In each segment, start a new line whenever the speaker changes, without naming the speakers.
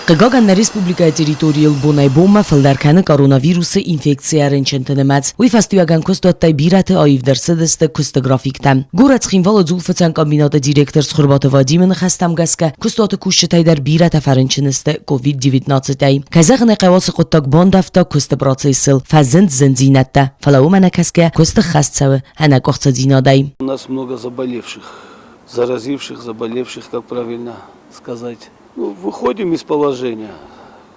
Хъыгагӕн, нӕ республикӕйы территорийыл бонӕй-бонмӕ фылдӕр кӕны коронавирусы инфекцийӕ рынчынты нымӕц. Уый фӕстиуӕгӕн куыстуӕттӕй бирӕты аивдӕр цыдысты куысты графиктӕ. Горӕт Цхинвалы дзулфыцӕн комбинаты директор Цхуырбаты Вадимы ныхӕстӕм гӕсгӕ, куыстуаты кусджытӕй дӕр бирӕтӕ фӕрынчын сты COVID-19-ӕй. Кӕй зӕгъын ӕй хъӕуы, ацы хъуыддаг бандӕвта куысты процессыл, фӕзынд зындзинӕдтӕ, фӕлӕ уымӕ нӕ кӕсгӕ, куысты хӕст цӕуы ӕнӕкъуыхцыдзинадӕй.
У нас много заболевших, заразивших, заболевших, как правильно сказать. Ну, выходим из положения,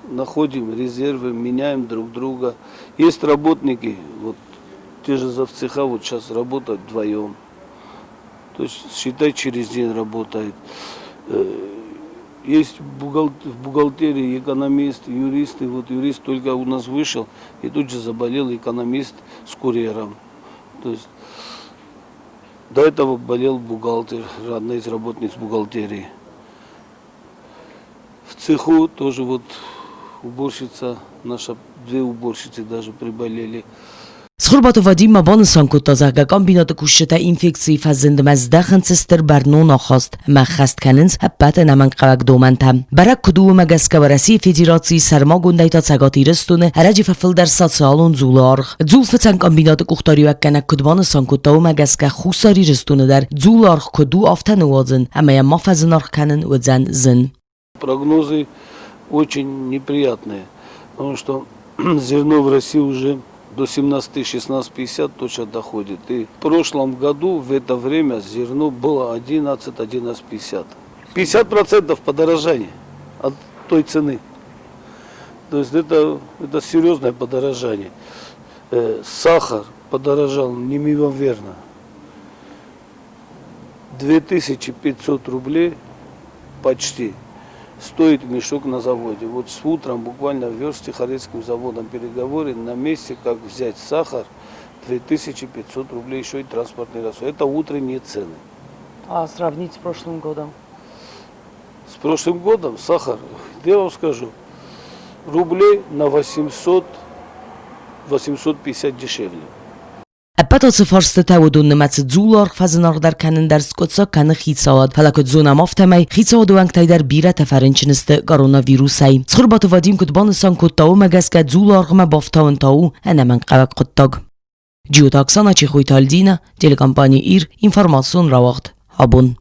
находим резервы, меняем друг друга. Есть работники, вот те же завцеха вот сейчас работают вдвоем. То есть, считай, через день работает. Есть в бухгалтерии экономист, юристы. Вот юрист только у нас вышел, и тут же заболел экономист с курьером. То есть до этого болел бухгалтер, одна из работниц бухгалтерии. В цеху тоже вот уборщица, наша, две уборщицы даже приболели.
Цхуырбаты Вадим ма банысан кодта, зӕгъгӕ, комбинаты кусджытӕ инфекцийы фӕзындмӕ здӕхынц стыр бӕрнон ахаст ӕмӕ ӕххӕст кӕнынц ӕппӕт ӕнӕмӕнгхъӕуӕг домӕнтӕ. Бӕрӕг куыд у, уымӕ гӕсгӕ Уӕрӕсейы Федерацийы сӕрмагондӕй та Цӕгат Ирыстоны ӕрӕджы фӕфылдӕр социалон дзулы аргъ. Дзулфыцӕн комбинаты къухдариуӕггӕнӕг куыд банысан кодта, уымӕ гӕсгӕ Хуссар Ирыстоны дӕр дзулы аргъ куыд у, афтӕ ныууадзын ӕмӕ йӕ ма фӕзынаргъ кӕнын уыдзӕн зын.
Прогнозы очень неприятные, потому что зерно в России уже до 17-16,50 точно доходит. И в прошлом году в это время зерно было 11-11,50. 50% подорожание от той цены. То есть это серьезное подорожание. Сахар подорожал неимоверно. 2500 рублей почти стоит мешок на заводе. Вот с утром буквально вез с Тихорецким заводом переговоры на месте, как взять сахар, 2500 рублей еще и транспортный расход. Это утренние цены.
А сравнить с прошлым годом?
С прошлым годом сахар, я вам скажу, рублей на 800, 850 дешевле.
Ӕппӕт ацы фарстытӕ уыдон нымӕцы дзуларгъ фӕзынаргъдӕр кӕнын дӕр скъуыддзаг кӕны хицауад. Фӕлӕ куыд зонӕм, афтӕмӕй хицауады уӕнгтӕй дӕр бирӕтӕ фӕрынчын сты коронавирусӕй. Цхуырбаты Вадим куыд банысан кодта, уымӕ гӕсгӕ дзуларгъмӕ бафтауын та у ӕнӕмӕнгхъӕуӕг хъуыддаг. Джиоты Оксана, Чехойты Альдина, телекомпани «Ир», информацион рауагъд. Абон.